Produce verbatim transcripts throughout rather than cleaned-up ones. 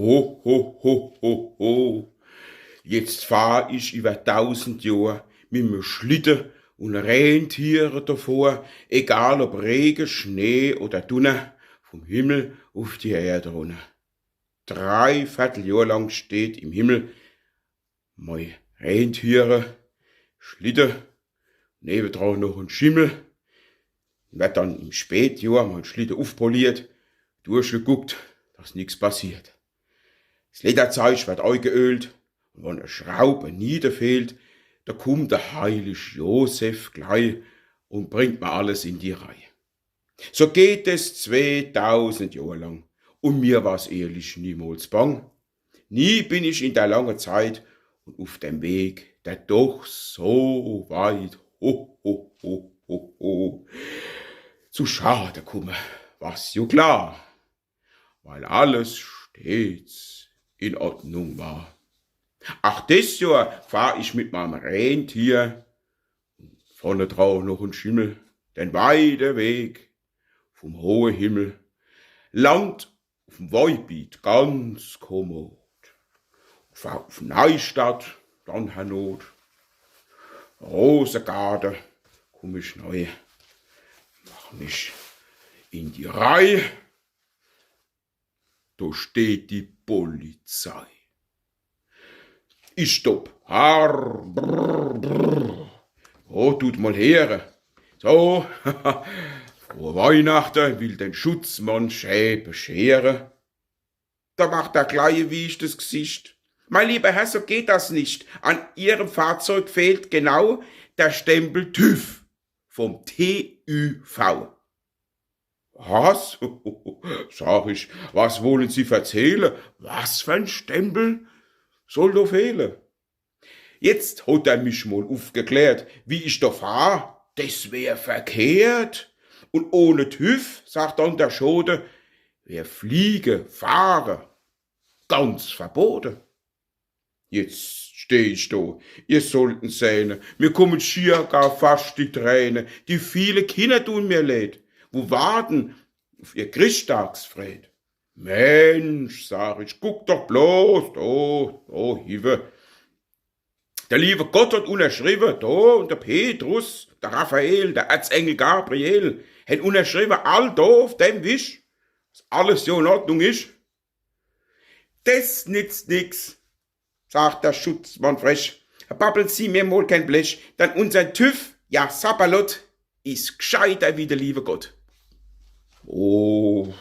Ho, ho, ho, ho, ho. Jetzt fahr ich iwwer dausend Johr mit me Schlitte un Rentiere davor, egal ob Rege, Schnee oder Dunner, vum Himmel uf die Erd runner. Drei Verteljohr lang steht im Himmel mei Rentiere, Schlitte, newedran noch en Schimmel. Werd dann im Spätjohr mei Schlitte ufpoliert, durchgeguckt, dass nix passiert. S Lederzeich werd eigeölt, un wann e Schraub, e Niete fehlt, do kummt de heilig Josef glei un bringt mer alles in die Reih. So geht es zweetausend Johr lang, un mir war's ehrlich niemols bang. Nie bin ich in der lange Zeit un uf dem Weg, der doch so weit, ho, ho, ho, ho, ho, zu Schade kumme, was jo klar, weil alles stets in Ordnung war. Ach, des Johr fahr ich mit meim Rentier, vorne drau noch en Schimmel, den weite Weg vum hohe Himmel, land uf em Woibiet ganz kommod. Fahr uf Neistadt, dann hernot. Rosegarde kumm ich nei, mach mich in die Reih. Do steht die Polizei. Ich stopp. Harr, brr, brr. Oh, tut mol here. So, frohe Weihnachte, will den Schutzmann schä beschere. Do macht er glei e wiechtes Gsicht. Mein lieber Herr, so geht das nicht. An Ihrem Fahrzeug fehlt genau der Stempel TÜV vom T Ü V. Was? Sag ich, was wollen Sie verzähle? Was für en Stempel soll do fehle? Jetzt hot er mich mol ufgeklärt, wie ich do fahr, des wär verkehrt. Un ohne TÜV, sagt dann der Schode, wär Fliege, Fahre ganz verbote. Jetzt steh ich do, ihr sollten sehne, mir kummen schier gar fascht die Träne, die viele Kinner tun mir leed, wo warten uf ihr Chrischtdagsfreed. Mensch, sag ich, guck doch bloß, do, do hiwwe. Der liewe Gott hot unnerschriwwe, do, un der Petrus, der Raphael, der Erzengel Gabriel, hen unnerschriwwe, all do uf dem Wisch, dass alles jo in Ordnung isch. Des nitzt nix, sagt der Schutzmann frech. Babbeln Sie mir mol kein Blech, denn unser TÜV, ja Sapperlot, is gscheiter wie der liewe Gott. Oh,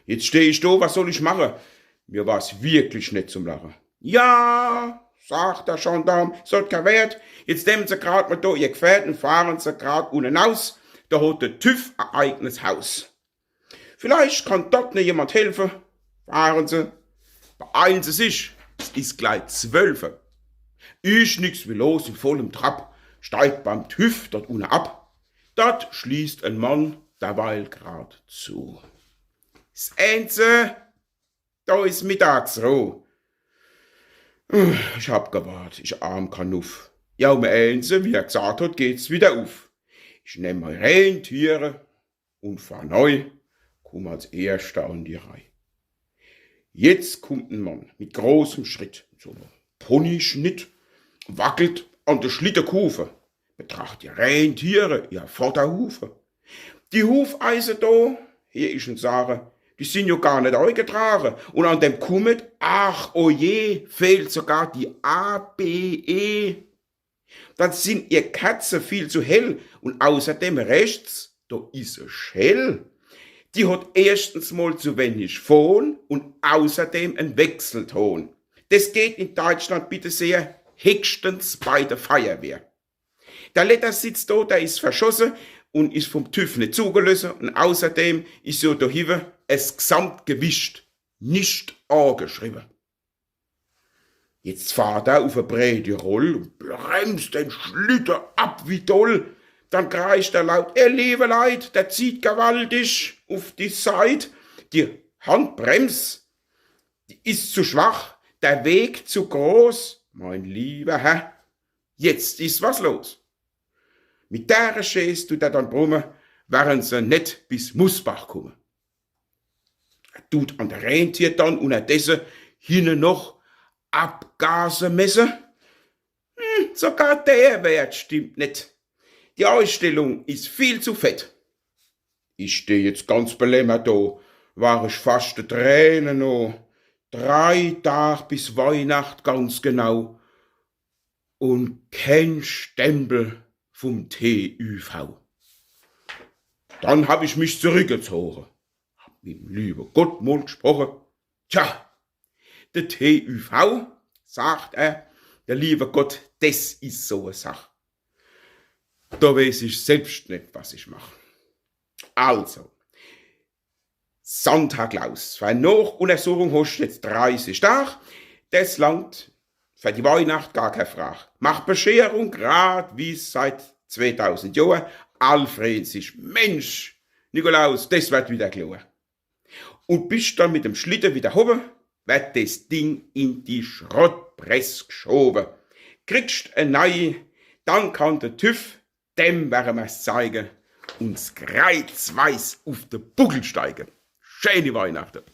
jetzt steh ich do, was soll ich mache? Mir war's wirklich net zum Lache. Ja, sagt der Gendarm, s hot kee Wert. Jetzt nemmen Se grad mol do Ihr Gfährt un fahren Se grad unne naus. Do hot der TÜV e eignes Haus. Vielleicht kann dort noch jemand helfe. Fahren Se, beeilen Se sich, s is glei zwölfe. Ich nix wie los in vollem Trab, steig beim TÜV dort unne ab. Dort schließt en Mann derweil grad zu. S Eenze, do is Mittagsruh. Ich hab gewart, ich arm Kanuff. Ja, um Eenze, wie er gsagt hot, geht's wieder uf. Ich nemm mei Rentiere un fahr nei, kumm als Erschter an die Reih. Jetzt kummt en Mann mit großem Schritt, so en Ponyschnitt, wackelt an de Schlittekufe, betracht die Rentiere, ihr Vorderhufe. Die Hufeise do, heer ich en sage, die sin jo gar net eigetrage. Un an dem Kummet, ach oje, fehlt sogar die A B E. Dann sin ihr Kerze viel zu hell un außerdem rechts, do is e Schell. Die hot erschtens mol zu wenig Phon un außerdem en Wechselton. Des geht in Deutschland bitte sehr heckschtens bei der Feuerwehr. Der Ledersitz do, der is verschosse un is vum TÜV net zugelosse un außerdem is jo do hiwwe es Gesamtgewicht net ageschriwwe. Jetzt fahrt er uf e breede Roll un bremst den Schlitte ab wie doll. Dann kreischt er laut: Ihr liewe Leit, der zieht gewaltig uf die Seit. Die Handbrems, die is zu schwach, der Weg zu groß. Mein liewer Herr, jetzt is was los. Mit dere Chaise dut er dann brumme, wären se net bis Musbach kumme. Er dut an de Rentier dann unnerdesse Hinne noch Abgase messe? Hm, sogar der Wert stimmt net. Die Eistellung is viel zu fett. Ich steh jetzt ganz belämmert do, war ich fascht de Träne noh. Drei Tag bis Weihnacht ganz genau. Un keen Stempel vum T Ü V. Dann hab ich mich zurückgezoge. Hab mit dem liewe Gott mol gesproche. Tja, de T Ü V, sagt er, de liewe Gott, des is so e Sach. Do weeß ich selbscht net, was ich mach. Also, Santa Claus, fer Nochuntersuchung hoscht jetzt dreißig Tag. Des langt fer die Weihnacht gar kee Frag. Mach Bescherung grad wie seit zweetausend Johr. All free'n sich. Mensch, Nikolaus, des werd wieder klor. Un bischt dann mit dem Schlitte wieder hobbe, werd des Ding in die Schrottpress gschowe. Kriegscht e nei, dann kann de TÜV, dem werre mer's zeige, un s kreizweis uf de Buckel steige. Scheene Weihnachte.